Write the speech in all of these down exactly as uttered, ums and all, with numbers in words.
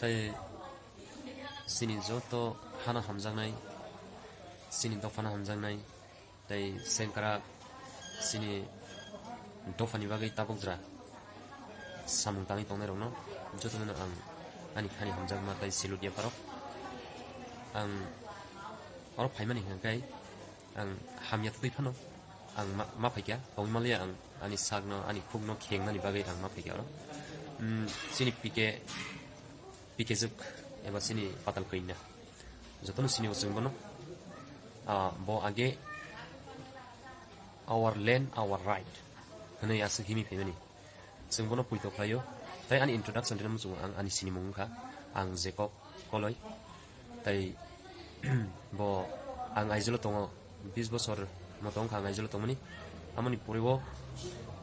Tei chini joto hano hamjaknai, chini dophano hamjaknai, tei sengkrak chini dophani bagwi tabukjra samung tangwi tongnairokno jotono ang ani khani hamjakma tei salute yapharok. Ang oro phaimani hwnkhe ang hamya twtwi phano ang ma, ma phaikha, tongwi manliya ang ani sakno, ani khukno khengnani bagwi ang ma phaikha oro. Mm, chini P K, P K juk eba chini Patal Kanya. Jotono sinio chwng bono, ah, bo age our land, our right hwnwi aswk himwi phaimani. Chwng bono puito khlaio. Tei ani introduction rwna muchungo ang ani sinimung wngkha. Ang Jacob Koloi. Tei bo ang Aizawl-o tongo. Bis bosor moto wngkha ang Aizawl-o tongmani. Amoni poriwo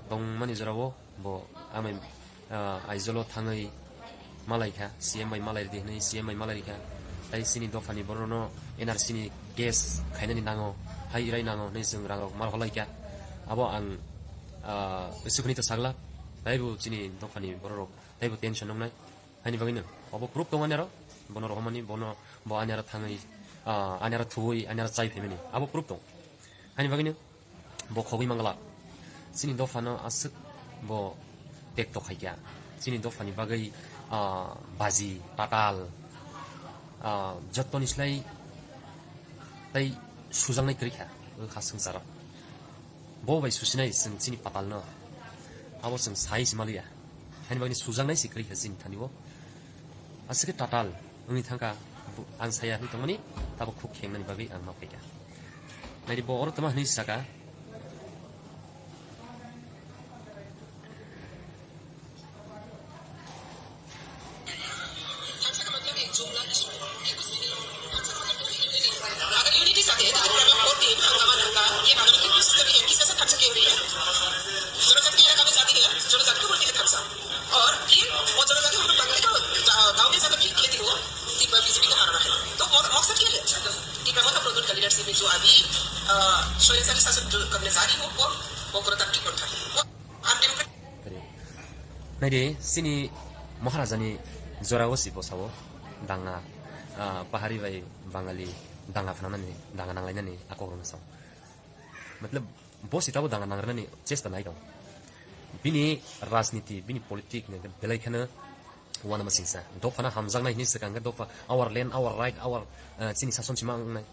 tongmani jorao bo amai, ah, Aizawl-o thangwi malaikha, C M bai malai ridi hwnwi C M bai malai rikha. Tei chini dophani borokno N R C ni case khainani nango, hai rai nango hwnwi chwng rangrok mar holaikha. Abo ang, ah, swkangni ta sagla, taibo chini dophani bororok taibo tension wngnai. Haini bagwino obo proof tongo ani aro, bono rohormani, bono, bo ani aro thangwi, ah, ani aro thuwi, ani aro chai phaimani, abo proof tong. Haini bagwino bo khogwi mangla. Chini dophano aswk bo tekto khaikha. Chini dophani bagwi, ah, baji, patal, ah, jottoni slai tei sujaknai kwrwi kha o ha swngcharo. Bo bai susinai chwng chini patalno. Abo chwng sai se maliya. Haini bagwi sujaknai se kwrwi kha chini thani o. Aswk khe tatal wngwi thangkha, bu-, ang saya hinwi tongmani, tabuk khuk khengnani bagwi ang ma phaikha. Naidi bo oro tama hinwi saka. अगर यूनिटी चाहते हैं तो पूरा वोट दें, हंगामा दंगा, ये बात बिल्कुल किसी तरह की किसी से खर्च की हो रही है। जनजाति के इलाका में जाती है, जनजाति को बोलती है खर्चा। और फिर वो जनजाति को बंगाली का गा-, गाँव में जाकर भी लेती हो कि बीजेपी को हराना है। तो और मकसद क्या है? कि प्रमोद का प्रद्युत का लीडरशिप में जो अभी, अ, स्वैराचारी शासन जो करने जा रही हो, वो, वो गणतांत्रिक पथ है। वो undemocratic Naidi, chini Maharajani jorao si bosao danga, ah, pahari bai Bangali danga phnanani, danga nanglainani a kokrokno sao. Matlab, bo si tabo danga nangrwnani chesta nai tong. Bini rajniti, bini politik ni belai kheno uanama singsa. Dophano hamjaknai hinwi swkang khe dopha, our land, our right, our, ah, chini sason sima wngnai.